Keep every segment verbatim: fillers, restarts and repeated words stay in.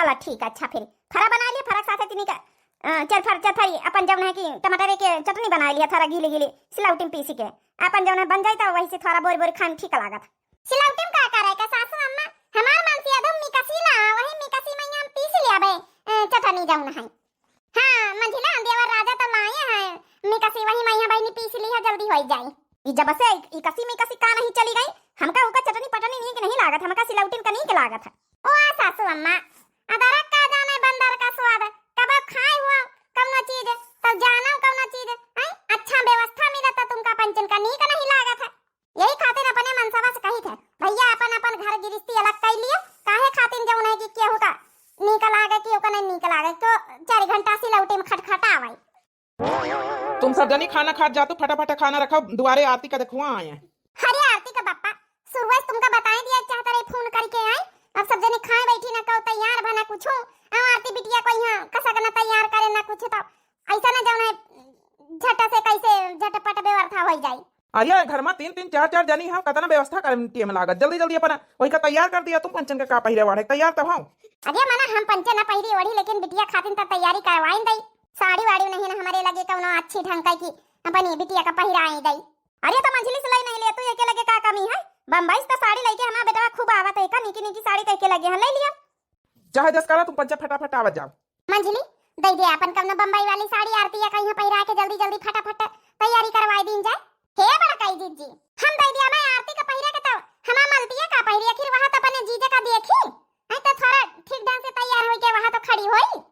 त ठीक, अच्छा, फिर फरा बनाइ लिया, फरा के साथे तिनी का, अ, चरफर, चरफरी, अपन जौन है कि टमाटर के चटनी बनाइ लिया, थोड़ा गीली गीली सिलौटी में पीसी के, अपन जौन है बन जाई, त वही से थोड़ा बोरी बोरी खान ठीक लागत। सिलौटी में का करे के सासू अम्मा, हमार मनसिया दो मिकसी ला, वही मिकसी में हम पीस लियाबे, अ, चटनी जौन है। हाँ, मंझिला देवर राजा तो लाए हैं, मिकसी वही में यहाँ बहिनी पीस ली है, जल्दी होइ जाई। ई जब से ई, ई कसी मिकसी का नहीं चली गई, हमका ओका चटनी पटनी नीक नहीं लागत, हमका सिलौटिन का नीक लागत है। ओ आ सासू अम्मा, अदरक का जाने बंदर का स्वाद, कब खाए हुआ कौनो चीज, तब जानो कौनो चीज, हैं? अच्छा व्यवस्था मिलत तुमका पंचन का नीक नहीं लागत है। यही खातिर अपने मनसवा से कही थे, भैया अपन अपन घर गिरस्ती अलग कर लियो, काहे खातिर जौन है कि केहू का नीक लागे, केहू का नहीं नीक लागे, क्यों चार घंटा सिलौटी में खटखटावे। तुम सब जनी खाना खात जा, तू फटाफट खाना रखो, दुआरे आरती का देखुआ आए हैं। अरे आरती का बप्पा, सुरुआत तुमका बताए दिया चाहता रही फोन करके आए, अब सब जनी खाए बैठी ना कहो तैयार भा ना कुछ, अब आरती बिटिया को यहाँ कसक ना तैयार करे ना कुछ, तो ऐसा ना जौन है झट से कैसे झटपट व्यवस्था हो जाई। अरे घर में तीन तीन चार चार जनी हो, कतना व्यवस्था करे में टेम लागत, जल्दी जल्दी अपन वही का तैयार कर दिया, तुम पंचन का का पहिरे वाढ़े तैयार तो हो। अरे मना हम पंचे ना पहिरी ओढ़ी, लेकिन बिटिया खातिन त तैयारी करवाइन दई। साड़ी वाड़ी नहीं ना हमरे लगे कौनो अच्छी ढंग का कि अपनी बिटिया का पहिराई दई। अरे तो मंझली से लई नहीं ले, तू एके लगे का कमी है? बम्बई से तो साड़ी लेके हमारा बेटवा खूब आवत है, का निकी निकी साड़ी तो एके लगे हम ले लिया। चाहे जस करा, तुम पंचे फटाफट आवत जाओ। मंझली, दे दे अपन कौनो बम्बई वाली साड़ी आरती या कहीं पहिरा के जल्दी जल्दी फटाफट तैयारी करवाई दीन जाए। हे बड़काई जिज्जी, हम दे दिया मैं आरती का पहिरा के तो हमार मलतिया का पहिरी, आखिर वहाँ तो अपने जीजा का देखी, नहीं तो थोड़ा ठीक ढंग से तैयार होई के वहाँ तो खड़ी होई।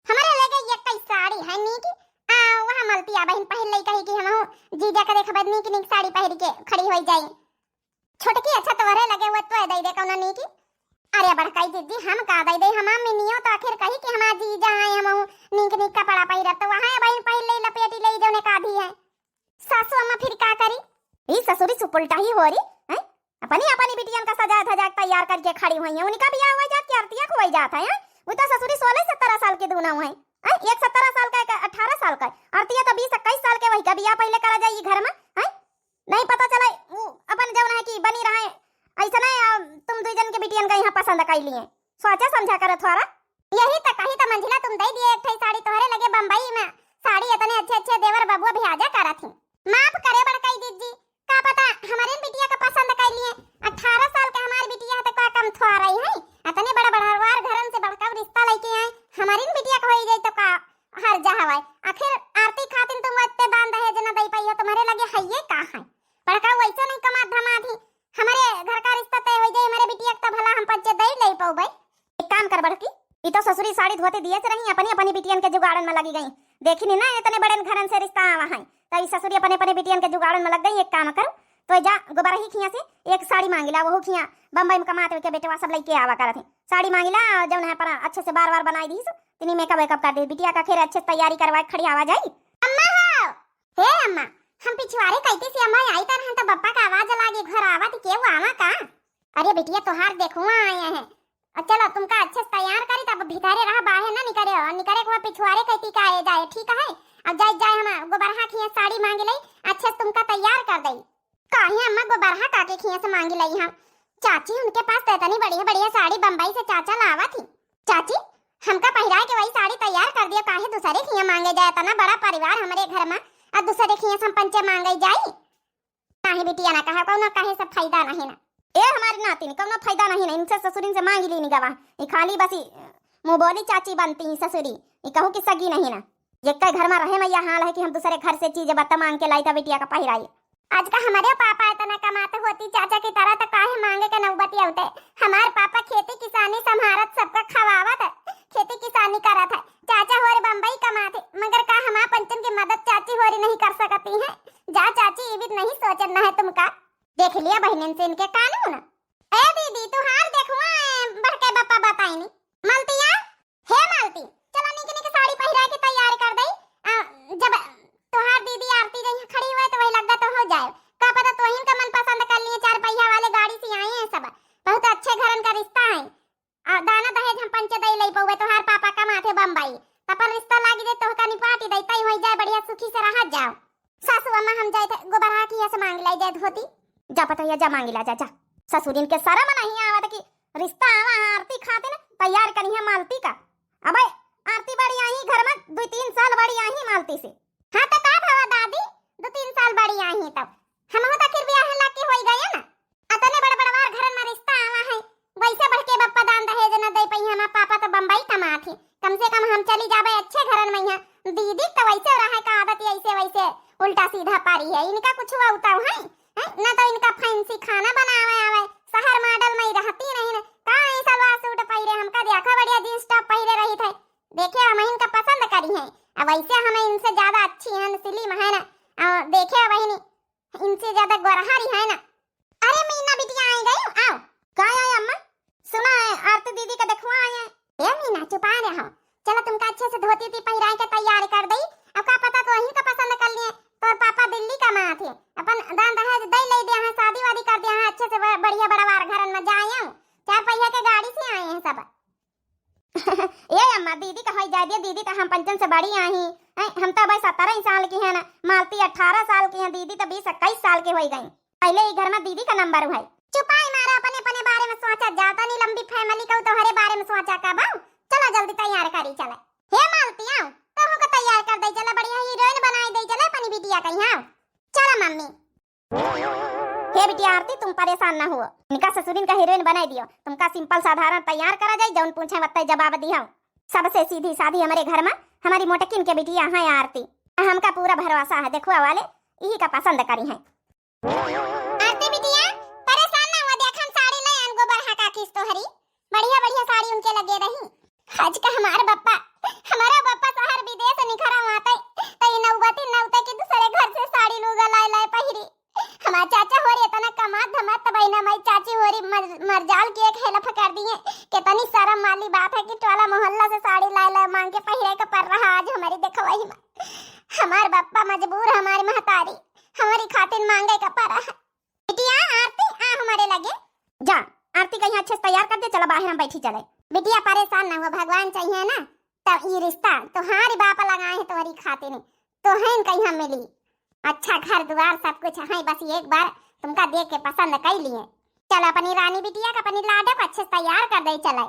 हमारे लगे ये कई साड़ी है नीक, आ, वहाँ मलतिया बहिन पहिर लई कही कि हम जीजा का देखबे नीक नीक साड़ी पहिर के खड़ी होई जाई। छोटकी अच्छा तोहरे लगे हुए तो दे दे कौनो नीक। अरे बड़काई जिज्जी, हम का दे दे, हमार मिनियो तो आखिर कही कि हमार जीजा आए, हम नीक नीक कपड़ा पहिरब, तो वहाँ बहिन पहिर ले लपेटी ले जौने का भी है। सासू अम्मा फिर का करी? ई ससुरी सुपुलटा ही हो रही है, अपनी अपनी बिटियन का सजा धजा के तैयार करके खड़ी हुई है। उनका बियाह हुआ जात के आरतिया खुआई जात है, हैं? वो तो ससुरी सोलह सत्रह साल के दोनों है, हैं? एक सत्रह साल का, एक अठारह साल का, आरतिया तो बीस इक्कीस साल के, वही का बियाह पहले करा जाई घर में, हैं? नहीं पता चला वो अपन जौन है कि बनी रहे, ऐसा नहीं, आ, तुम दो जन के बिटियन का यहाँ पसंद कर लिए। सोचा समझा करो थोड़ा। यही तो कही तो मंझिला, तुम दे दिए एक ठे साड़ी, तोहरे लगे बम्बई में साड़ी इतने अच्छे अच्छे देवर बबुआ भेजा करत ही। माफ करे बड़काई जिज्जी, का पता हमारे बिटिया का पसंद कर लिए। अठारह साल के हमारी बिटिया है तो का कम थोड़ा रही है, इतने बड़ा बड़वार घरन से बड़का रिश्ता लेके आए, हमारी बिटिया का हो जाए तो का हर जा हवाए। आखिर आरती खातिन तुम इतने दान दहेज न दे पाई हो, तुम्हारे लगे है ये का है? बड़का वैसे नहीं कमात धमात ही, हमारे घर का रिश्ता तय हो जाए, हमारे बिटिया के तो भला हम पंचे दे ले पाउबे। एक काम कर बड़की, ई तो ससुरी साड़ी धोती दिए से रही, अपनी अपनी बिटियन के जुगाड़न में लगी गई। देखी नहीं ना, इतने बड़े घरन से रिश्ता आवा है, तो ई ससुरी अपने अपने बिटियन के जुगाड़न में लग गई। एक काम करो, तो जा गोबरही खिया से एक साड़ी मांगी ला, वहू खिया बम्बई में कमात के बेटवा सब लेके आवा करत है। साड़ी मांगी ला, जौन है पर अच्छे से बार बार बनाई दी, तिनी मेकअप वेकअप कर दे, बिटिया का खेर अच्छे से तैयारी करवा के खड़ी आवा जाई। अम्मा हो, हे अम्मा, हम पिछवारे कहती से अम्मा आई तरह तो बप्पा का आवाज लागे, घर आवा तो केहू आवा का? अरे बिटिया तोहार देखुआ आए हैं। और चलो तुमका अच्छे से तैयार करी, तब भीतरे रहा, बाहर ना निकरे हो, निकरे को पिछवारे कहती का आए जाए, ठीक है? अब जाए जाए हम गोबरहा खिया साड़ी मांगे ले, अच्छे से तुमका तैयार कर दई। काहे अम्मा गोबरहा काके खिया से मांगी लई हम? चाची उनके पास तो इतनी बढ़िया बढ़िया साड़ी बम्बई से चाचा लावा थी। चाची, हमका पहिराए के वही साड़ी तैयार कर दियो, काहे दूसरे खिया मांगे जाए? इतना बड़ा परिवार हमरे घर में, और दूसरे खिया से हम पंचे मांगे जाई? काहे बिटिया ना कहा, कौनो कहे से फायदा नहीं ना। ए हमारी नातिन, कौनो फायदा नहीं ना, इनसे ससुरिन से मांगी ली गवा। ये खाली बस ई मुंह बोली चाची बनती ससुरी, ये कहूँ कि सगी नहीं ना। जेकर घर में रहे में यह हाल है कि हम दूसरे घर से चीज बत्ता मांग के लाई था बिटिया का पहिराई। आज का हमारे पापा इतना कमाते होती चाचा की तरह तो काहे मांगे के नौबती आउते। हमार पापा खेती किसानी संभारत सबका खवावत है, खेती किसानी करत है। चाचा होरे बम्बई कमाते, मगर का हमार पंचन की मदद चाची होरी नहीं कर सकती है? जा चाची, इबित नहीं सोचन ना है तुमका। देख लिया बहनन से इनके कानून। ए दीदी, तुहार देखुआ बढ़ के बप्पा बताइनी। मलतिया, हे मालती, चला निक निक साड़ी पहिरा के तैयार कर दई। आ, जब तोहार दीदी आरती जइहाँ खड़ी हुए तो वही लग्गा तो हो जाए। का पता तोहिन का मन पसंद कर लिए चार पहिया वाले गाड़ी से आई हैं सब। बहुत अच्छे घरन का रिश्ता है। आ, दाना दहेज हम पंचे दई लई पउबे, तोहार पापा कमाथे बम्बई। तब पर रिश्ता लागी दे तोहका निपाटी दई, तई होई जाए बढ़िया सुखी से रहा जाओ। सासू अम्मा हम जाए थे गोबरहा खिया से मांग लाई जाए धोती। जा पतैया जा मांगी ला जा, जा। ससुरिन के शरम नहीं आवत कि रिश्ता आवा है आरती खातिन, तैयार करिहैं मालती का। अबे आरती बड़ी आही घर मा, दुइ तीन साल बड़ी आही मालती से। हाँ त का भवा दादी, दुइ तीन साल बड़ी आही तब। हमहू त आखिर बियाहे लायक होई गए ना। अतने बड़ बड़वार घरन मा रिश्ता आवा है, वैसे बढ़ के बप्पा दान दहेज न दे पइहैं। हमार पापा त बम्बई कमात ही, कम से कम हम चली जाबे अच्छे घरन मा। यहाँ दीदी त वैसे रहे का आदत ऐसे वैसे उल्टा सीधा पारी है। इनका कुछ हुआ उताव है, हैं? न तो इनका फैंसी खाना बनावे आवे, शहर मॉडल मा ही रहती नहीं न। का ई सलवार सूट पहिरे, हमका देखा बढ़िया जींस टॉप पहिरे रही थे। देखे हम इनका पसंद करी है। अब वैसे हमें इनसे ज्यादा अच्छी हैं, स्लिम है ना। और देखे वही इनसे ज्यादा गोरहरी है ना। अरे मीना बिटिया आई गई, आओ। का आए अम्मा? सुना है आरती दीदी का देखवा आए हैं। ए मीना चुपा रहो, चलो तुमका अच्छे से धोती ती पहिराए के तैयार कर दई। अब का पता तो वहीं का पसंद कर लिए, तोर पापा दिल्ली कमात ही, अपन दान दहेज दे ले दिया है, शादी वादी कर दिया है, अच्छे से ब-, बढ़िया बड़वार घरन मा जाए, चार पहिया के गाड़ी से आए हैं सब। ए अम्मा, दीदी का होई जाए दिया, दीदी का हम पंचन से बड़ी आही। हैं, हम तो भाई सत्रह ही साल की है ना, मालती अठारह साल की है, दीदी तो बीस इक्कीस साल की होई गई। पहले ही घर मा दीदी का नंबर है। चुपाई मारा, अपने अपने बारे मा सोचा जाता नहीं, लंबी फैमिली का तोहरे बारे मा सोचा का बाऊ। चलो जल्दी तैयार करी चले। हे मालती आओ, तोहू का तैयार कर दे चला, बढ़िया हीरोइन बनाई दे चला अपनी बिटिया का यहाँ। चलो मम्मी। हे बिटिया आरती, तुम परेशान ना हुओ, इनका ससुरिन का हीरोइन बनाई दियो। तुमका सिंपल साधारण तैयार करा जाए, जौन पूछे वत्ते जवाब दियो। सबसे सीधी साधी हमरे घर मा हमारी मोटकिन के बिटिया है आरती, हमका पूरा भरोसा है। देखो वाले यही का पसंद करी है। आरती बिटिया, परेशान ना हुआ, देख हम साड़ी ले आन गोबर हका किस तोहरी। बढ़िया बढ़िया साड़ी उनके लगे रही। आज का हमार बप्पा, हमारा बप्पा शहर विदेश निखरा माते, त ई नौबती नौते की दूसरे घर से साड़ी लूगा लाए लाए पहिरी। हमार चाचा होरी इतना कमात धमात, तब इना माई चाची होरी मर, मर जाल की एक हेल्प कर दिए। कितनी शर्म वाली बात है कि टोला मोहल्ला से साड़ी लाए लाए मांग के पहिरे का पड़ रहा आज हमारी देखवाही मा। हमार बप्पा मजबूर, हमारी महतारी हमारी खातिर मांगे का पड़ा है। बिटिया आरती, आ हमारे लगे। जा, आरती कहीं अच्छे से तैयार कर दे, चला बाहर हम बैठी चले। बिटिया परेशान ना हो, भगवान चाहिए ना, तब ई रिश्ता तोहारी बाप लगाए हैं तोहरी खातिर, तोहन कहीं मिली। अच्छा घर दुआर सब कुछ है, बस एक बार तुमका देख के पसंद कर लिए। चल अपनी रानी बिटिया का, अपनी लाडो का अच्छे से तैयार कर दे चले।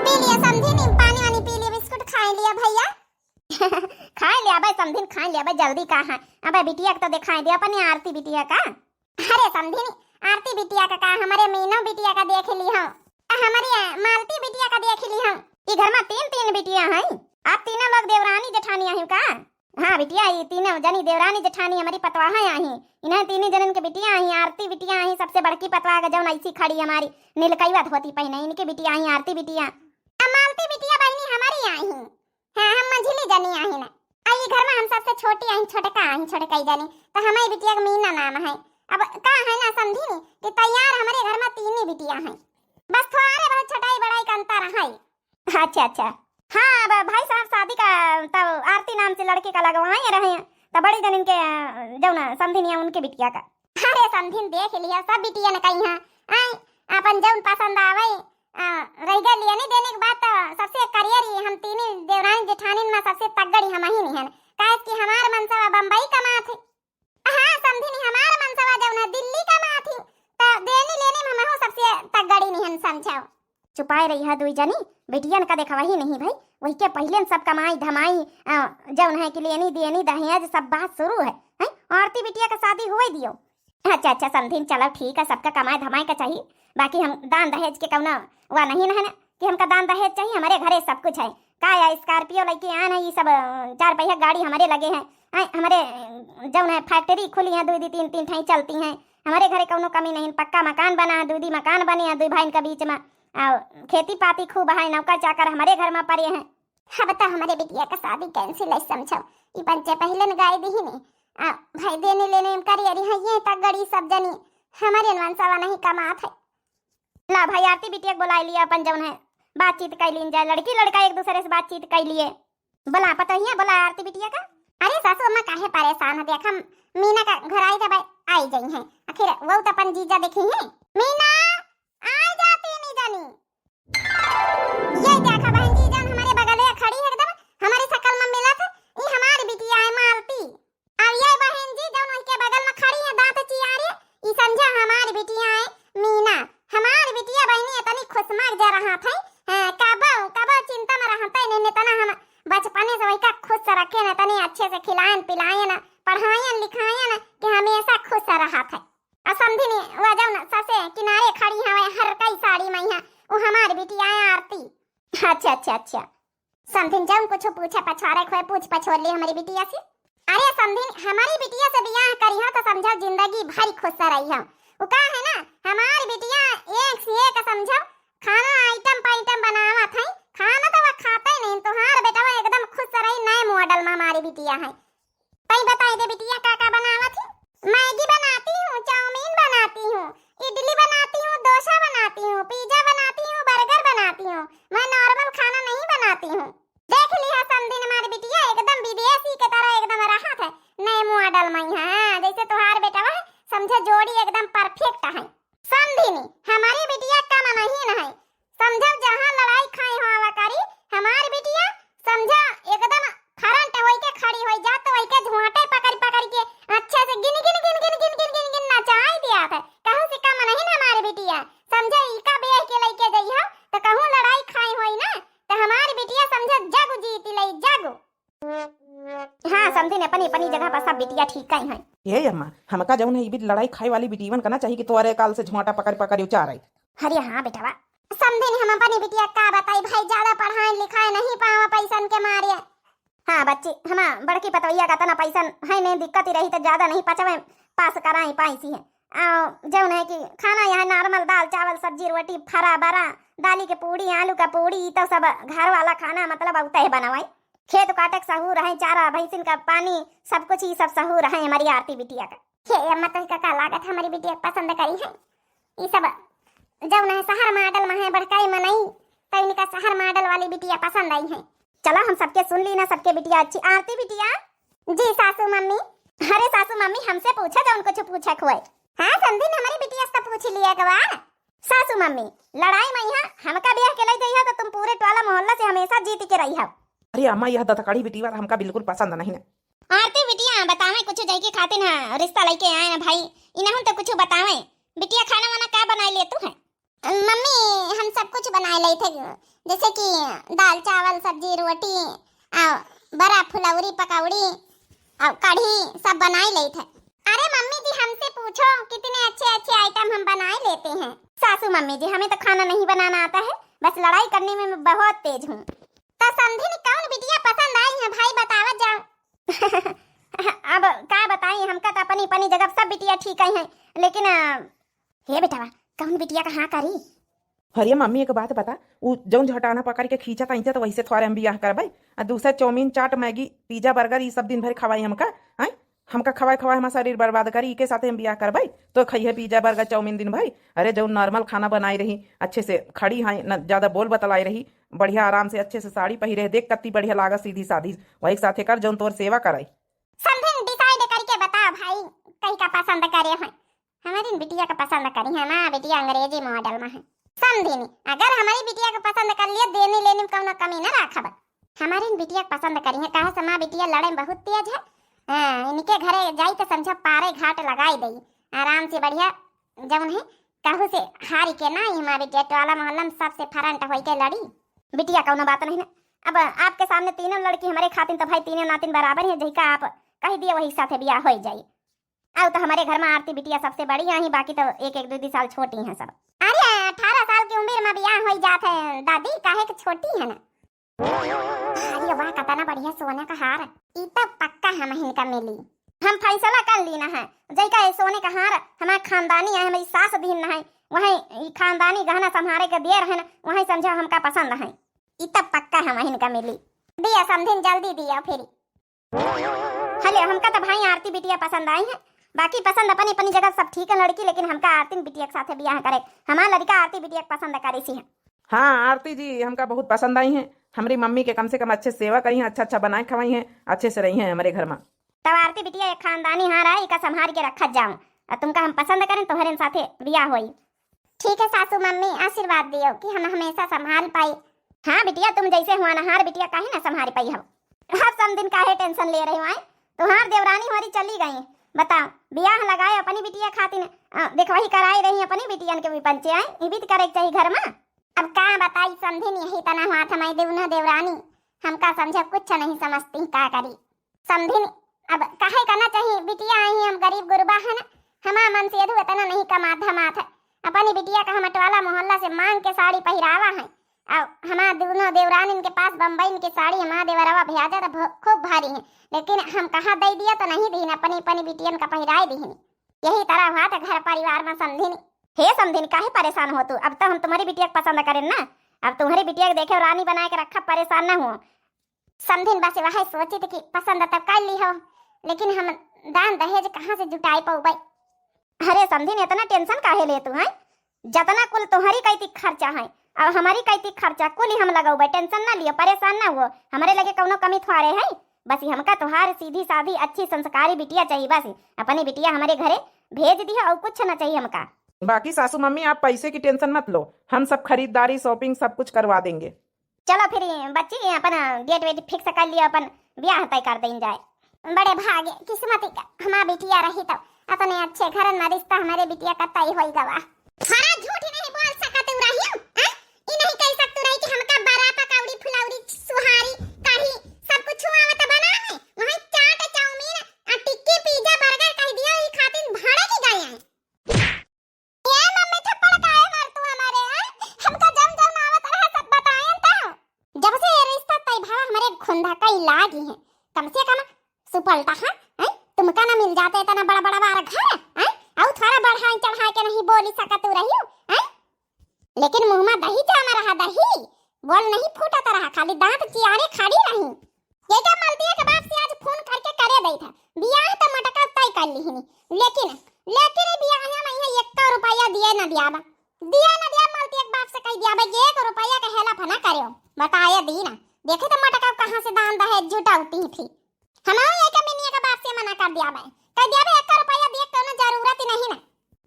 पी लिया समधिन, पानी वानी पी लिया, बिस्कुट खाए लिया भैया। खाए लिया भाई समधिन, खाए लिया भाई, जल्दी का है। अबे बिटिया का तो दिखाई दिया अपनी आरती बिटिया का। अरे समधिन, आरती बिटिया का का, हमारे मीनो बिटिया का देख ली हम, हमारी मालती बिटिया का देख ली हम। ई घर मा तीन तीन बिटिया हैं, आप तीनों लोग देवरानी जेठानी आही का? हाँ बिटिया, ई तीनों जनी देवरानी जेठानी हमारी पतवाह आही। इन्हें तीनों जनन के बिटिया आही, आरती बिटिया आही, सबसे बड़की पतवाह का जौन ऐसी खड़ी हमारी नीलकैवा धोती पहने, इनकी बिटिया आही आरती बिटिया। अब मालती बिटिया बहनी हमारी आही। हाँ, हम मंझली जनी आही ना। आ ई घर मा हम सबसे छोटी आही, छोटका आही, छोटका ही जनी। तो हमारी बिटिया का मीना नाम है। अब का है ना समधिन कि तैयार हमारे घर मा तीन ही बिटिया हैं, बस थोड़े बहुत छोटाई बड़ाई का अंतर है। अच्छा अच्छा। हाँ, अब भाई साहब शादी का तब आरती नाम से लड़के का लगवाए रहे हैं, तब बड़ी जनिन के, अ, जौन समधिनिया उनके बिटिया का। अरे समधिन देख लिया, सब बिटिया ने कही हैं, आय, अपन जौन पसंद आवे, अ, रह गए लेने देने के बाद तो सबसे करियर ही हम तीनी देवरानी जेठानी में सबसे तगड़ी हम ही नहीं हैं, काहे कि हमार मनसवा बम्बई कमात है। हाँ, समधिन, हमार मनसवा जौन है दिल्ली कमात ही, त देनी लेने में हमहू सबसे तगड़ी निहन समझाओ। चुपाए रही है दुई जनी, बिटियन का देखवही नहीं भाई, वही के पहिले सब कमाई धमाई, अ, जौन है कि लेनी देनी दहेज सब बात शुरू है, हैं? आरती बिटिया का शादी हुए दियो। अच्छा अच्छा समधिन, चलो ठीक है, सबका कमाए धमाए का चाहिए, बाकी हम दान दहेज के कौनो वा नहीं है ना कि हमका दान दहेज चाहिए, हमारे घरे सब कुछ है। का या स्कॉर्पियो लेके आन है, ये सब, अ, चार पहिया गाड़ी हमारे लगे हैं, हैं, हमारे, अ, जौन है फैक्ट्री खुली है, दो दो तीन तीन ठाई चलती हैं, हमारे घरे कौनो कमी नहीं, पक्का मकान बना है, दो दो मकान बने हैं, दो भाई के बीच में, और खेती पाती खूब है, नौकर चाकर हमारे घर में पड़े हैं। अब तो हमारे बिटिया का शादी कैंसिल है समझो, ई पंचे पहले न गाय दी ही नहीं, आ, भाई देने लेने में करी अरी है, ये तगड़ी सब जनी, हमारे मनसवा नहीं कमात है। ला भाई, आरती बिटिया के बोलाई लिया, अपन जौन है, बातचीत कर लीन जाए, लड़की लड़का एक दूसरे से बातचीत कर लिए। बोला पतोहिया, बोला आरती बिटिया का। अरे सासू अम्मा, काहे परेशान है, देख हम मीना का घर आई, जब आई जाई हैं, आखिर वो तो अपन जीजा देखी हैं। मीना, आ जाती नी जानी। ये देखा बहन जी, जौन हमारे बगल में खड़ी है एकदम, हमारी शकल में मिलत है, ई हमारी बिटिया है मालती। अब ये बहन जी, जौन उनके बगल में खड़ी है, दांत चियारी, ई समझा हमारी बिटिया है मीना। हमारी बिटिया बहनी इतनी खुशमक जा रहा था, खात है। आ समधिन, वा जौन ससे किनारे खड़ी हवे हरकई साड़ी मइहाँ, उ हमार बिटिया है आरती। अच्छा, अच्छा, अच्छा। समधिन जौन कुछ पूछे पछारे खोए पूछ पछोर ले हमरी बिटिया से। अरे समधिन, हमरी बिटिया से बियाह करिहो तो समझो जिंदगी भर खुश रहिहो। उ का है ना, हमार बिटिया एक से एक समझो, खाना आइटम पाइटम बनावत है, खाना तो वह खाते नहीं, तुहार बेटवा एकदम खुश रही, नए मॉडल में हमारी बिटिया है। तई बताई दे बिटिया, का का बनावत ही? मैगी बनाती हूँ, चाउमीन बनाती हूँ, इडली बनाती हूँ, डोसा बनाती हूँ, पिज्जा बनाती हूँ, बर्गर बनाती हूँ। मैं नॉर्मल खाना नहीं बनाती हूँ। देख लिहा समधिन, हमारी बिटिया एकदम विदेशी के तरह एकदम रहत है, नए मॉडल में है। हाँ, जैसे तुहार बेटवा है, समझे जोड़ी एकदम परफेक्ट है। समधिन, हमारी बिटिया कम नहीं न है, समझो जहाँ लड़ाई खाए हो आवा करी, हमार बिटिया समझो एकदम फरंट होई के खड़ी होई जात, वही के झोंटे पकड़ पकड़ के अच्छे से गिन गिन गिन गिन गिन गिन गिन गिन नचाई दिया था। कहूँ से कम नहीं ना हमार बिटिया, समझो इका बेह के लइके जइहो तो कहूँ लड़ाई खाए होई ना तो हमार बिटिया समझो जग जीत लई जग। हाँ समधिन, अपनी अपनी जगह पर सब बिटिया ठीक ही हैं। ए अम्मा, हमका जौन है, ई बीच लड़ाई खाए वाली बिटियवन का ना चाहिए कि तोरे काल से झोंटा पकड़ पकड़ उचारे। अरे हाँ बेटवा, समधिन हम अपनी बिटिया का बताई भाई, ज्यादा पढ़ाई लिखाई नहीं पावा पैसन के मारे। हाँ बच्ची, हमा बड़की पतवैया का तना पैसन है नहीं, दिक्कत ही रही तो ज्यादा नहीं पचवे पास कराई पाई सी है। आ, जौन है कि खाना यहाँ नॉर्मल दाल चावल सब्जी रोटी फरा बरा, दाली के पूड़ी आलू का पूड़ी, ई तो सब घर वाला खाना मतलब उतह बनवाई। खेत काटे के सहूर है, चारा भैंसिन का पानी, सब कुछ ई सब सहूर है हमारी आरती बिटिया का। हे अम्मा, तोहका का लागत हमारी बिटिया के पसंद करी है? ई सब जौन है शहर मॉडल में है, बड़काई मनई, तो इनका शहर मॉडल वाली बिटिया पसंद आई है। चला हम सबके सुन ली ना, सबके बिटिया अच्छी। आरती बिटिया। जी सासू मम्मी। अरे सासू मम्मी, हमसे पूछा जौन कुछ पूछक हुए। हाँ समधिन, हमारी बिटिया से तो पूछ लिया एक बार। सासू मम्मी, लड़ाई में यहाँ हमका ब्याह के लई जइहा तो तुम पूरे टोला मोहल्ला से हमेशा जीत के रही हो। अरे अम्मा, यह दतकड़ी बिटिया हमका बिल्कुल पसंद नहीं ना। आरती बिटिया, बतावे कुछ जइके खातिर ना रिश्ता लइके आए ना भाई, इनहुन तो कुछ बतावे। बिटिया, खाना वाना का बनाई ले तू है? मम्मी, हम सब कुछ बनाए लेत है, जैसे कि दाल चावल सब्जी रोटी, आ, बरा फुलौरी पकौड़ी, आ, कढ़ी सब बनाए लेत है। अरे मम्मी जी, हमसे पूछो, कितने अच्छे अच्छे आइटम हम बनाए लेते हैं। सासू मम्मी जी, हमें तो खाना नहीं बनाना आता है, बस लड़ाई करने में मैं बहुत तेज हूँ। तो समधिन कौन बिटिया पसंद आई है भाई, बतावत जाओ। अब का बताई, हमका तो अपनी अपनी जगह सब बिटिया ठीक आई हैं, लेकिन अ, हे बेटवा, कौन बिटिया का हाँ करी? अरे मम्मी, एक बात बता, उ जौन झटाना पकड़ के खींचत आइते तो वैसे थोड़े हम बियाह करबै। आ दूसर चाउमीन, चाट, मैगी, पिज्जा, बर्गर, ई सब दिन भर खवाई हमका, हैं? हमका खवाए खवाए हमार शरीर बर्बाद करी, इके साथे हम बियाह करबै? तो खइहे पिज्जा, बर्गर, चाउमीन दिन भर। अरे जौन नॉर्मल खाना बनाई रही, अच्छे से खड़ी हैं, न ज्यादा बोल बतलाई रही, बढ़िया आराम से अच्छे से साड़ी पहिरे, देख कत्ती बढ़िया लागत, सीधी सादी, वही के साथे कर जौन तोर सेवा करे। समधिन डिसाइड करके बताओ भाई, कहीं का पसंद करे हैं। हमारी बिटिया का पसंद करी है ना, बिटिया अंग्रेजी मॉडल में है। समधिन, अगर हमारी बिटिया का पसंद कर लिया, देने लेने में कौनो कमी न रखब। हमारी बिटिया का पसंद करी है, काहे से हमार बिटिया लड़े में बहुत तेज है। हाँ, इनके घरे जाई तो समझा पारे घाट लगाई दई, आराम से बढ़िया जौन है, कहू से हारी के ना, ई हमार बिटिया टोला मोहल्ला में सबसे फरंट होई के लड़ी। बिटिया कौनो बात नहीं ना, अब आपके सामने तीनों लड़की हमारे खातिन तो भाई तीनों नातिन बराबर हैं, जहिका आप कह दिए वही साथे बियाह होई जाई। अब तो हमारे घर में आरती बिटिया सबसे बड़ी आई, बाकी तो एक एक दो दो साल छोटी हैं सब। अरे अठारह साल की उम्र में बियाह होई जात है दादी, काहे के छोटी है ना। अरे वाह, कतना बढ़िया सोना का हार, ई तो पक्का हम हिनका मिली। हम फैसला कर ली ना है, जैका ये सोने का हार हमारे खानदानी है, हमारी सास दीन ना है, वही ई खानदानी गहना संभारे के दिए रहे ना, वही समझो हमका पसंद है, ई तो पक्का हम हिनका मिली। दिया समधिन, जल्दी दिया फिर। हले, हमका तो भाई आरती बिटिया पसंद आई है, बाकी पसंद अपनी अपनी जगह सब ठीक है लड़की, लेकिन हमका आरती बिटिया के साथे बियाह करे, हमार लड़का आरती बिटिया के पसंद करे सी है। हाँ आरती जी, हमका बहुत पसंद आई है। हमरी मम्मी के कम से कम अच्छे सेवा करी हैं, अच्छा अच्छा बनाए खवाई हैं, अच्छे से रही हैं हमारे घर में। तब आरती बिटिया एक खानदानी हार है, इका संभाल के रखत जाओ, और तुमका हम पसंद करें, तोहरे साथे बियाह होई। ठीक है सासू मम्मी, आशीर्वाद दियो कि हम हमेशा संभाल पाई। हाँ बिटिया, तुम जैसे हुआ नहार बिटिया काहे ना संभाल पाई हम। अब समधिन काहे टेंशन ले रही हो, आए? तुम्हार देवरानी हमारी चली गई, बताओ, बियाह लगाए अपनी बिटिया खातिर, अ, देखवाही कराए रही अपनी बिटियन के भी पंचे आए, ई भी तो करे के चाहिए घर में। अब का बताई समधिन, यही तना हुआ था मैं देवना देवरानी, हमका समझे कुछ नहीं समझती, का करी। समधिन, अब काहे का ना चाही, बिटिया आई हम गरीब गुरबा है ना, हमार मनसेधू इतना नहीं कमात धमात है। अपनी बिटिया का हम अटवाला मोहल्ला से मांग के साड़ी पहिरावा है। और हमार दोनों देवरानिन के पास बम्बई के साड़ी हमार देवरवा भेजा तो भो-, खूब भारी है, लेकिन हम कहा दे दिया तो नहीं दीन, अपनी, अपनी बिटियन का पहिराए दीन। यही तरह हुआ था घर परिवार में समधिन। हे समधिन, काहे परेशान हो तू? अब तो हम तुम्हारी बिटिया के पसंद करेन ना, अब तुम्हारी बिटिया के देखे रानी बनाए के रखा, परेशान ना हो। समधिन बस वह सोचित कि पसंद तब कर ली हो, लेकिन हम दान दहेज कहाँ से जुटाए पउबे? अरे समधिन, इतना tension काहे ले तू हैं? जतना कुल तुम्हारी कैती खर्चा है और हमारी कैती खर्चा कुल ही हम लगउबे, tension ना लियो, परेशान ना हो, हमारे लगे कौनो कमी थोड़े है। बस ही हमका तुम्हार सीधी सादी अच्छी संस्कारी बिटिया चाहिए, बस ही अपनी बिटिया हमारे घरे भेज दियो और कुछ ना चाहिए हमका। बाकी सासू मम्मी, आप पैसे की tension मत लो, हम सब खरीदारी, shopping सब कुछ करवा देंगे। चलो फिर बच्ची, अपन date वेट fix कर लियो, अपन ब्याह तय कर देन जाए। बड़े भागे किस्मत का हमार बिटिया रही तो अतने अच्छे घर में रिश्ता हमारे बिटिया का तय होई गवा। थोड़ा झूठ नहीं बोल सकत रही, हैं? ई नहीं कह सकत रही कि हमका बरा पकौड़ी फुलौड़ी सुहारी कढ़ी सब कुछ आवत बनावे, वहीं चाट चाउमीन आ टिक्की पिज्जा बर्गर कह दिया, ई खातिर भाड़े की गए हैं। ए मम्मी, थप्पड़ काहे मारतू हमारे, हैं? हमका जौन जौन आवत रहा सब बताएन त। जब से ये रिश्ता तय भवा हमरे खुंदा कई लागी है, कम से कम सुपलटा, हाँ? हैं? तुमका ना मिल जाते इतना बड़ा बड़ा बार घर, हैं? और थोड़ा बढ़ाए चढ़ाए के नहीं बोली सकत रही, हैं? लेकिन मुँह में दही जामा रहा, दही। बोल नहीं फूटत रहा, खाली दांत चियारे खड़ी रही। ये का मलतिया के बाप से आज फोन करके करे देई था, बियाह तो मटका तय कर लिहिनी, लेकिन, लेकिन ई बियाह में यहाँ एक रुपया दिए न दिया बा, दिए न दिया। मलतिया के बाप से कह दिया बा कि एक रुपया के हेल्प ना करियो, बताए दीना। देखे तो मटका कहाँ से दान दहेज जुटावती थी। हम ये का मिनिया के बाप से मना कर दिया बा, कह दिया बा एक रुपया दिए कोनो जरूरत ही नहीं ना।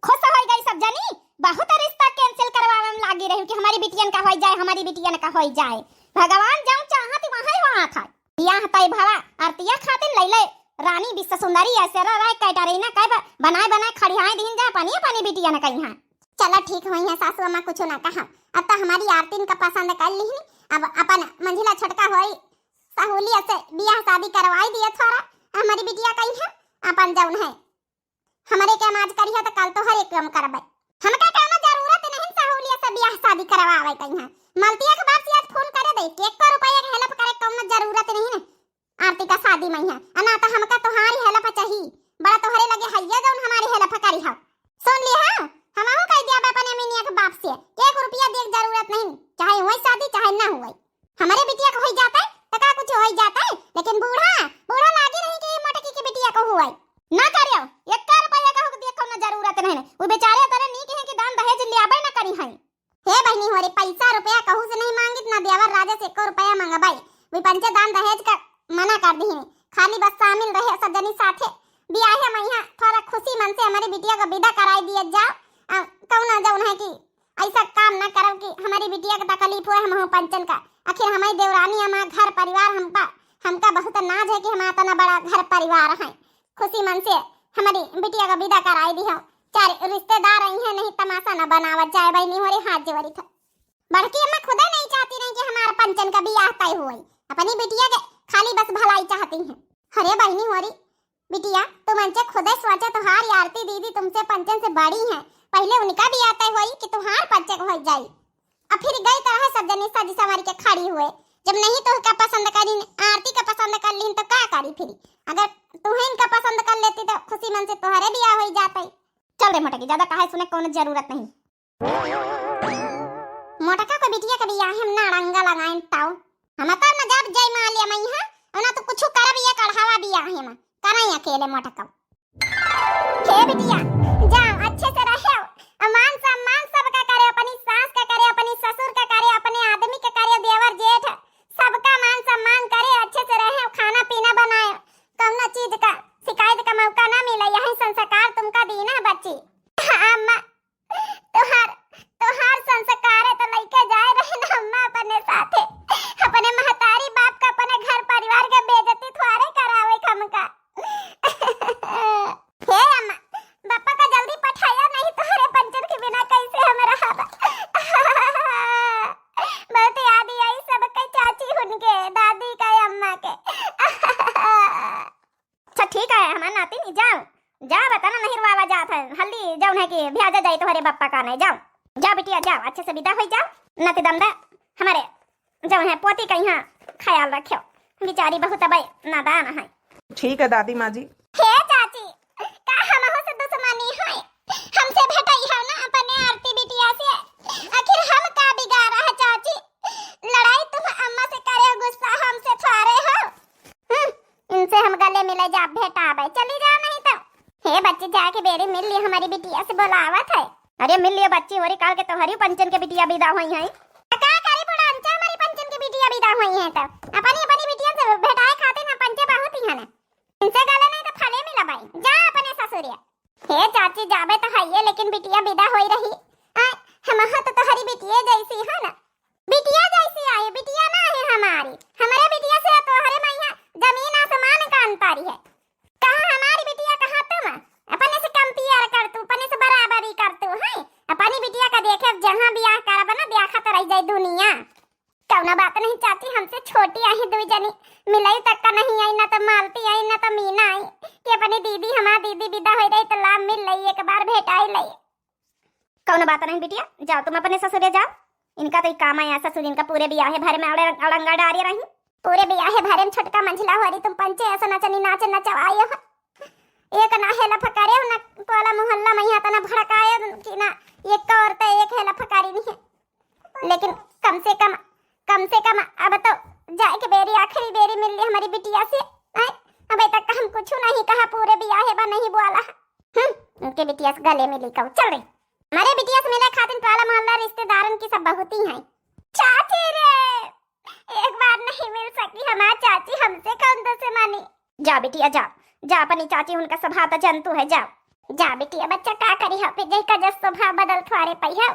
खुश हो गई सब जनी, बहुत रिश्ता cancel करवावे में लागी रही कि हमारी बिटियन का होई जाए, हमारी बिटियन का होई जाए। भगवान जौन चाहत वही होत है। बियाह तय भवा, आरतिया खातिन लैले रानी विश्व सुंदरी, ऐश्वर्या राय, कैटरीना कैफ बनाए बनाए खड़ियाए दीन जाए अपनी अपनी बिटियन का यहाँ। चलो ठीक होई है सासू अम्मा, कुछ ना कहा, अब तो हमारी आरतीन का पसंद कर लिहिन, अब अपन मंझिला छोटका होई सहूलियत से बियाह शादी करवाई दिया थोड़ा, हमारी बिटिया का यहाँ अपन जौन है हमरे के हम आज करिहा त काल तोहरे के हम करबै। हमका कौनो जरूरत नहीं सहूलियत से बियाह शादी करवावे के यहाँ। मलतिया के बाप से आज फोन करे दे, कि एको रुपया के हेल्प करे कौनो जरूरत नहीं ना। आरती का शादी में है, आ ना तो हमका तोहारी हेल्प चाही। बड़ा तोहरे लगे हइये जौन हमारी हेल्प करी हो। सुन ली हाँ, हमहू कह दिया बा अपने मिनिया के बाप से, एक रुपया दिए के जरूरत नहीं, चाहे हुई शादी चाहे ना हुई। हमरे बिटिया के होई जाता है, त का कुछ होई जाता है, लेकिन बूढ़ा, बूढ़ा लागी रही कि मोटकी के बिटिया के हुई। ना करियो, एक रुपया का होके दिए कौनो जरूरत नहीं। वो बेचारे तरह नीक है कि दान दहेज लियाबे ना करी हैं। हे बहिनी हो रे, पैसा रुपया कहू से नहीं मांगित, ना देवर राजा से एको रुपया मंगबाई। वी पंचे दान दहेज का मना कर दी, खाली बस शामिल रहे सब जनी साथे। बियाहे में यहाँ थोड़ा खुशी मन से हमारी बिटिया को विदा कराई दिया जाओ। आ, कौनो जौन है कि ऐसा काम ना करब कि हमारी बिटिया के तकलीफ होए, हमहू पंचन का। आखिर हमारी देवरानी, हमारा घर परिवार, हमका, हमका बहुत नाज है कि हमारा इतना बड़ा घर परिवार है। खुशी मन से हमारी बिटिया का विदा कराई दी हो। चार रिश्तेदार आई हैं, नहीं तमाशा ना बनावत जाए। बहिनी हो रे, हाथ जोड़ी था। बड़की अम्मा खुदे नहीं चाहती रही कि हमारा पंचन का बियाह तय हुए। अपनी बिटिया के खाली बस भलाई चाहती हैं। अरे बहिनी हो रे, बिटिया, तुम अंचे खुदे सोचे, तुहार आरती दीदी तुमसे पंचन से बड़ी हैं, पहले उनका बियाह तय होई कि तुहार पंचन हो जाई। अब फिर गई तरह सब जनी सजी संवारी के खड़ी हुए, जब नहीं तो का पसंद करी, आरती का पसंद कर लीन तो का करी फिर? अगर तुम्हें इनका पसंद कर लेती तो खुशी मन से तुम्हारे बियाह हो जाते। चल रे मोटकी, ज्यादा काहे सुने, कोनो जरूरत नहीं। मोटका को बिटिया के बियाह हम ना अड़ंगा लगाएन ताऊ। हम तब न जब जय माँ ले मई है, और ना तो कुछ करब ये कढ़ावा बियाह है में। करई अकेले मोटका। हे बिटिया, जाओ अच्छे से रहो। और मान सम्मान सबका करे, अपनी सास का करे, अपनी ससुर का करे, अपने आदमी का करे, देवर जेठ सबका मान सम्मान करे, अच्छे से रहे, खाना पीना बनाए, कौनो चीज का शिकायत का मौका ना मिले। यही संस्कार तुमका दीना है बच्ची। अम्मा, तोहार, तोहार संस्कार है तो लइके जाए रहे ना अम्मा अपने साथे। अपने महतारी बाप का, अपने घर परिवार के बेइज्जती थोड़े करावे हमका। हे अम्मा, बापा का जल्दी पठाया, नहीं तोहरे पंचन के बिना कैसे हम रहब। बहुत याद आई सबके, चाची हुन के, दादी का, अम्मा के। अच्छा ठीक है हमार नातिन, जाओ, जाओ, बता ना नहीं रुआवा जात है। जौन है कि ब्याह जाई तोहरे बप्पा का नहीं। जाओ, जाओ बिटिया, जाओ, अच्छे से विदा होइ जाओ। न तो दमदा हमारे जौन है पोती का यहाँ ख्याल रखियो, बेचारी बहुत अबे नादान है। ठीक है दादी माँ जी। हे चाची, का हमहू से दुश्मनी है? हमसे भेटई हो ना अपने आरती बिटिया से। आखिर हम का बिगाड़ा है चाची? लड़ाई तुम अम्मा से करे हो, गुस्सा हमसे थोड़े हो। हम्म, इनसे हम गले मिले जा भेटावे। चली जाओ नहीं तो। हे बच्ची, जाके बेरी मिल ली, हमारी बिटिया से बोलावत है। अरे मिल लियो बच्ची, होरी काल के तोहरी पंचन के बिटिया विदा होई है। तो का करी बुढ़ान, चाहे हमारी पंचन के बिटिया विदा होई है तो अपनी, अपनी बिटिया से भेटाए खातिर ना पंचे बहुत ही है ना। इनसे गले नहीं तो फले मिला भाई, जा अपने ससुरिया। हे चाची, जाबे तो हइये, लेकिन बिटिया विदा होई रही। आय, हमहू तो तोहरी बिटिये जैसी है ना। बिटिया जैसी आए, बिटिया ना है हमारी। हमारे बिटिया से तोहरे मैया जमीन आसमान का अंतर है। कहाँ हमारी बिटिया, कहाँ तुम? अपने से कंपेयर कर तू, अपने से बराबरी कर तू, हैं? अपनी बिटिया का देखे, जहाँ बियाह करब ना, देखत रह जाए दुनिया। कौनो बात नहीं चाची, हमसे छोटी आई दुई जनी, मिलई तक का नहीं आई, ना तो मालती आई, ना तो मीना आई, कि अपनी दीदी, हमार दीदी विदा हो रही तो ला मिल लई, एक बार भेटाई लई। कौनो बात नहीं बिटिया, जाओ तुम अपने ससुरे जाओ। इनका तो एक काम आया ससुर, इनका पूरे बियाहे भरे में अड़े-, अड़ंगा डारे रही। पूरे बियाहे भरे में छोटका मंझला हो रही, तुम पंचे ऐसा नचनी नाचे नचवाए हो। एक ना हेलफ करे हो, ना टोला मोहल्ला में यहाँ तना भड़काए कि ना, एक औरत एक हेलफ करी नहीं है। लेकिन कम से कम, कम से कम अब तो जाए के बेरी, आखिरी बेरी मिल ली हमारी बिटिया से। हैं? अबे तक हम कुछ नहीं कहा, पूरे बियाहे बा नहीं बोला। हम्म, उनके बिटिया से गले मिली कहू, चल रे। हमारे बिटिया से मिले खातिर टोला मोहल्ला रिश्तेदारन की सब बहुत ही हैं। चाची रे, एक बार नहीं मिल सकी हमार चाची, हमसे कौन दुश्मनी। जा बिटिया जा, जा अपनी चाची उनका स्वभाव तो जानतू है, जा। जा बिटिया, बच्चा का करी हो, फिर जई का जस स्वभाव बदल थोड़े पई हो।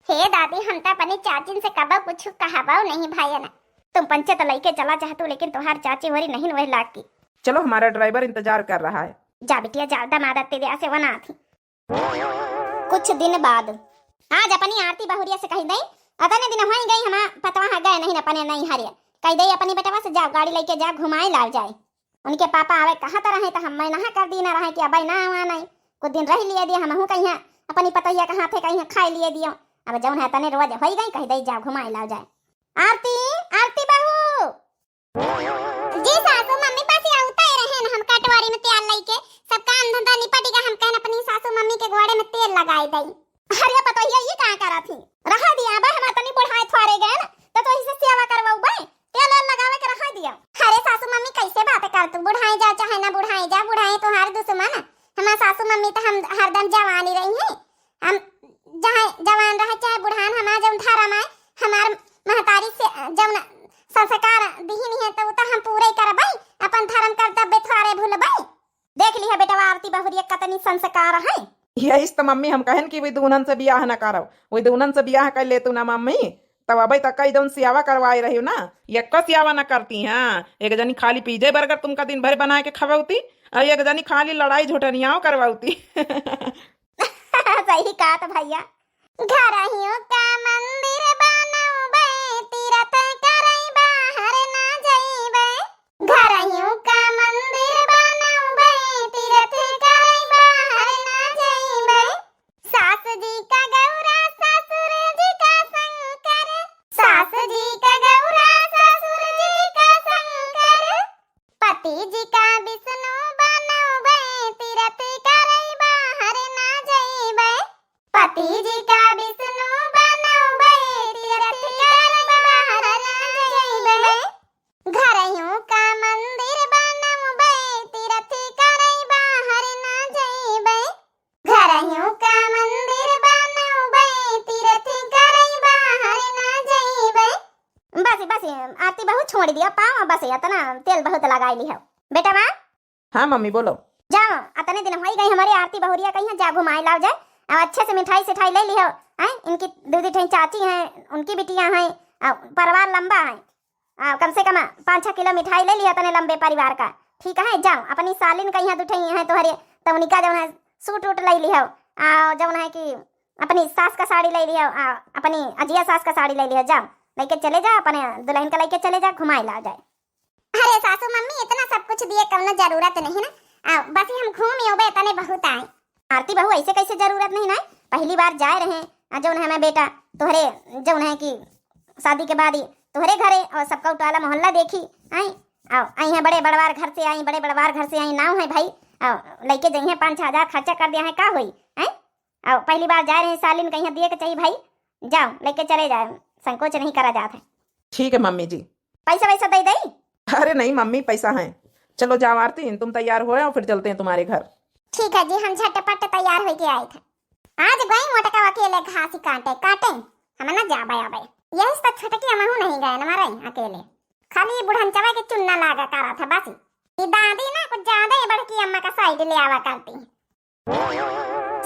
हे दादी, हम तो अपनी चाचिन से कबो कुछ कहबो नहीं भाई ना। तुम पंचे तो लइके चला चाहतू, लेकिन तोहार चाची होरी नहीं वही लाग की। चलो, हमारा ड्राइवर इंतजार कर रहा है। जा बिटिया जा, दमाद तेरे आसे वना थी। कुछ दिन बाद आज अपनी आरती बहुरिया से कही दई, अतने दिन होई गई हमा पतवा गए नहीं अपने नहीं हरिया। कही दई अपनी बेटवा से, जाओ गाड़ी लेके जाओ, घुमाए लाओ जाए। उनके पापा आवे कहा तो रहे तो हम मैं नहा कर दी ना रहे कि अब ना आवा नहीं। कुछ दिन रह लिए दिए हमहू कहीं अपनी पतैया कहाँ थे कहीं खाए लिए दियो। अब जौन है तने रोज होई गई, कही दई जाओ घुमाए लाओ जाए। आरती, आरती बहू। जी सासू मम्मी, बस ये उतरे रहे न, हम कटोरी में तेल लेके, सब काम धंधा निपट गया, हम कहन अपनी सासू मम्मी के गोड़े में तेल लगाए दई। अरे पतोहिया, ये का करा थी? रहा दिया बा, हम तनी बुढ़ाए थोड़े गए न, तो तो इसे सेवा करवाऊ बे, तेल वेल लगावे के रहा दिया। अरे सासू मम्मी, कैसे बात कर तू? बुढ़ाए जा चाहे ना बुढ़ाए जा, बुढ़ाए तोहार दुश्मन, हमार सासू मम्मी तो हम हरदम जवानी रही है। हम चाहे जवान रहे, चाहे बुढ़ान, हमार जौन धर्म आए, हमार महतारी से जौन संस्कार दिहिन है, तो उ तो हम पूरे करबै, अपन धर्म कर्तव्य थोड़े भूलबै। देख लिहा बेटवा, आरती बहुरिया कतनी संस्कार है। यही से तो मम्मी हम कहन कि वही दुनन से बियाह न करब, वही दुनन से बियाह कर ले तू ना मम्मी, तब अबै तक कई जौन सियावा करवाए रही ना, यक्को सियावा न करती हैं। एक जनी खाली pizza burger तुमका दिन भर बना के खवाउती, और एक जनी खाली लड़ाई झुटनियाओ करवाउती। सही कहा तो भैया। घरहियों का मंदिर बनौबे, तीरथ करई बाहर ना जइबे। घरहियों का मंदिर बनौबे, तीरथ करई बाहर ना जइबे। सास जी का गौरा, ससुर जी का शंकर। सास जी का गौरा, ससुर जी का शंकर। पति जी का विष्णु बनौबे, तीरथ करई बाहर ना जइबे। पति जी का विष्णु बनौबे, तीरथ करई बाहर ना जइबे। घरहियों का मंदिर बनौबे, तीरथ करई बाहर ना जइबे। घरहियों का मंदिर बनौबे, तीरथ करई बाहर ना जइबे। बस, बस, आरती बहू छोड़ दिया, पाँव बस, इतना तेल बहुत लगाई लिहो। बेटवा। हाँ मम्मी, बोलो। जाओ, अतने दिन होई गई हमारे आरती बहुरिया कहीं, जा घुमाए लाओ जाए, और अच्छे से मिठाई सिठाई ले लिहो। हैं, इनकी दो दी ठई चाची हैं, उनकी बिटिया हैं, और परिवार लंबा है, आ, कम से कम पाँच छः किलो मिठाई ले लिया तने लंबे परिवार का, ठीक है? जाओ, अपनी सालिन का यहाँ दुठई है तोहरे, तब उनका जौन है सूट उट ले लिहो, आ, जौन है कि अपनी सास का साड़ी ले लिहो, आ, अपनी अजिया सास का साड़ी ले लिहो, जाओ, लेके चले जाओ, अपने दुल्हन का लेके चले जाओ, घुमाए लाओ जाए। अरे सासू मम्मी, इतना सब कुछ दिए कौनो जरूरत नहीं ना, आ, बस हम घूम योबे तने बहुत आए। आरती बहू, ऐसे कैसे जरूरत नहीं ना, पहली बार जाए रहे, आ जौन है हमें बेटा तोहरे, जौन है कि शादी के बाद ही तोहरे घरे और सबका टोला मोहल्ला देखी, आई आओ, आई हैं बड़े बड़वार घर से आई, बड़े बड़वार घर से आई, नाव है भाई, आओ लइके जइहें, पाँच छः हजार खर्चा कर दिया है, का होई, हैं? आओ पहली बार जाए रहे, सालिन कहीं दिए के चाहिए भाई, जाओ लइके चले जाए, संकोच नहीं करा जात है। ठीक है मम्मी जी। पैसा वैसा दे दई? अरे नहीं मम्मी, पैसा है। चलो जाओ आरती, तुम तैयार हो जाओ, फिर चलते हैं तुम्हारे घर। ठीक है जी, हम झटपट तैयार होके आए थे। आज गई मोटका अकेले घास काटे, काटे, हम ना जाबे आबे। यही से तो छोटकी हमहू नहीं गए न मारे अकेले। खाली बुढ़नचवा के चुन्ना लागा करा था बस। ये दादी ना कुछ ज्यादा ही बड़की अम्मा का साइड ले आवा करती।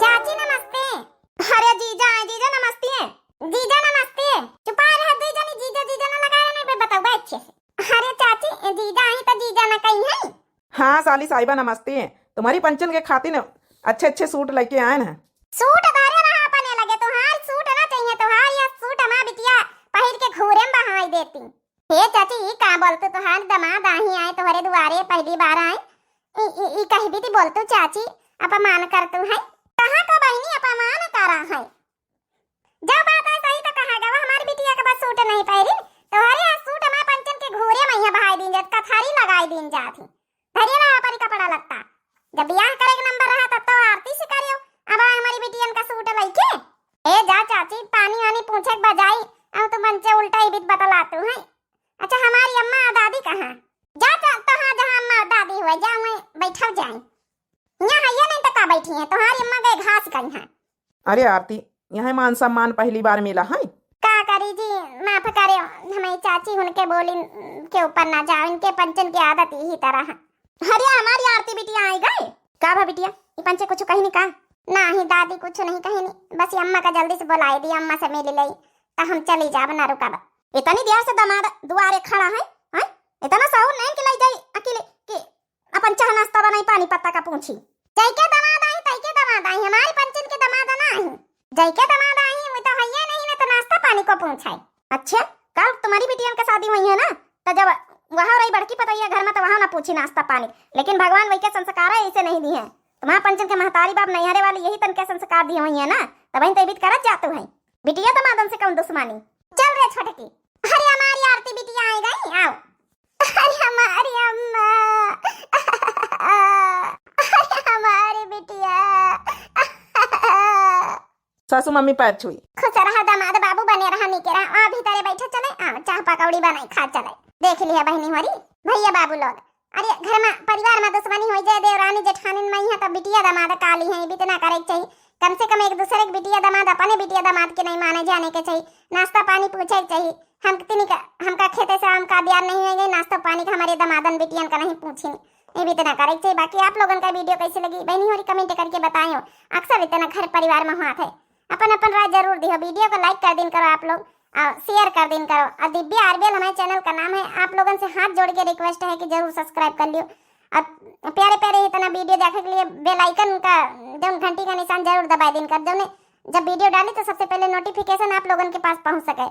चाची नमस्ते। अरे जीजा आए, जीजा नमस्ते। जीजा नमस्ते। चुपा रहा दुई जनी, जीजा जीजा ना लगा रहे, नहीं बे बताओ बे अच्छे से। अरे चाची, जीजा आई तो जीजा ना कहीं है। हाँ साली साहिबा नमस्ते। तुम्हारी पंचन के खातिर अच्छे अच्छे सूट लेके आए हैं। सूट धरे रहा अपने लगे, तुहार सूट ना चाहिए, तुहार यह सूट हमार बिटिया पहिर के घूरे में बहाई देती। हे चाची, ई का बोलतू, तोहार दमाद आही आए तोहरे दुआरे, पहली बार आए, ई, ई, ई कहबी ती बोलतू चाची, अपमान करतू है। कहाँ का बहिनी अपमान करा है? जब बात है सही तो कहा गवा, हमारी बिटिया के बस सूट नहीं पहरी, तोहरे यहाँ सूट हमारे पंचन के घूरे में यहाँ बहाई दीन जात, कथारी लगाई दीन जात ही। धरिए रहा अपन कपड़ा लत्ता। जब बियाह करे के नंबर रहा तब तो आरती से करियो, अब हमारी बिटियन का सूट लइके। ए जा चाची, पानी वानी पूछे के बजाई, अब तो मंचे उल्टा ही बीत बतलातू है। अच्छा हमारी अम्मा और दादी कहाँ? जा, जा तो हाँ, जहाँ अम्मा और दादी हुए जा, वहीं बैठा जाए। यहाँ है ये नहीं तो का बैठी है, तुम्हारी अम्मा गए घास कहीं है। अरे आरती, यहाँ मान सम्मान पहली बार मिला है। का करी जी, माफ करे, हमारी चाची उनके बोली के ऊपर ना जाओ, इनके पंचन की आदत यही तरह है। अरे हमारी आरती बिटिया आई गए। का भा बिटिया, ये पंचे कुछ कही नहीं का? नहीं दादी, कुछ नहीं कही नहीं, बस ये अम्मा का जल्दी से बुलाई दी, अम्मा से मिल लई, तो हम चली जाब ना रुकब। इतनी देर से दमाद दुआरे खड़ा है, हैं? इतना सहूर नहीं कि लई जाई अकेले कि अपन चाह नाश्ता बनाई, पानी पत्ता का पूछी। जैके दमाद आई, तैके दमाद आई, हमारी पंचन के दमाद ना आई। जैके दमाद आई, वो तो हइये नहीं ना, तो नाश्ता पानी को पूछाई। अच्छा, कल तुम्हारी बिटियन के शादी हुई है ना, तो जब वहाँ रही बड़की पतैया घर में, तो वहाँ ना पूछी नाश्ता पानी। लेकिन भगवान वही के संस्कार है, ऐसे नहीं दी है। तुम्हारा पंचन के महतारी बाप नैहरे वाली यही तन के संस्कार दी हुई है ना, तब तो बीत करत जातू है। बिटिया दमादन से कौन दुश्मनी? चल रे छोटकी। अरे हमारी आरती बिटिया आई गई, आओ। अरे हमारी अम्मा, अरे हमारी बिटिया। सासू मम्मी पैर छुई। खुश रहा दामाद बाबू, बने रहा, नीके रहा। आ भीतरे बैठे चले, आ चाह पकौड़ी बनाई खा चले। देख लिया बहनी होरी, भैया बाबू लोग, अरे घर में परिवार में दुश्मनी होई जाए, देवरानी जेठानिन में है, तब बिटिया दामाद काली है, बीत ना करे के चाहिए। कम से कम एक दूसरे के बिटिया दामाद अपने बिटिया दामाद के नहीं माने जाने के चाहिए, नाश्ता पानी पूछे के चाहिए। हम तिनी का, हमका खेते से हमका बियाह नहीं होएंगे, नाश्ता पानी का हमारे दामादन बिटियन का नहीं पूछी, ये भी इतना करे के चाहिए। बाकी आप लोगन का वीडियो कैसे लगी बहनी होरी, कमेंट करके बताएं। अक्सर इतना घर परिवार में हुआ थे, अपन अपन राय जरूर दियो। वीडियो को लाइक कर दिन करो आप लोग और शेयर कर दिन करो। और दिव्या आरबीएल हमारे चैनल का नाम है, आप लोगन से हाथ जोड़ के रिक्वेस्ट है कि जरूर सब्सक्राइब कर लियो। और प्यारे प्यारे इतना वीडियो देखे के लिए बेल आइकन का जौन घंटी का निशान जरूर दबाए दिन कर, जौने जब वीडियो डाली तो सबसे पहले नोटिफिकेशन आप लोगन के पास पहुंच सके।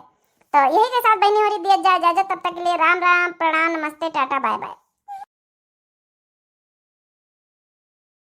तो यही के साथ बहनी होरी दिया जाए इजाजत, तब तक के लिए राम राम, प्रणाम, नमस्ते, टाटा, बाय बाय।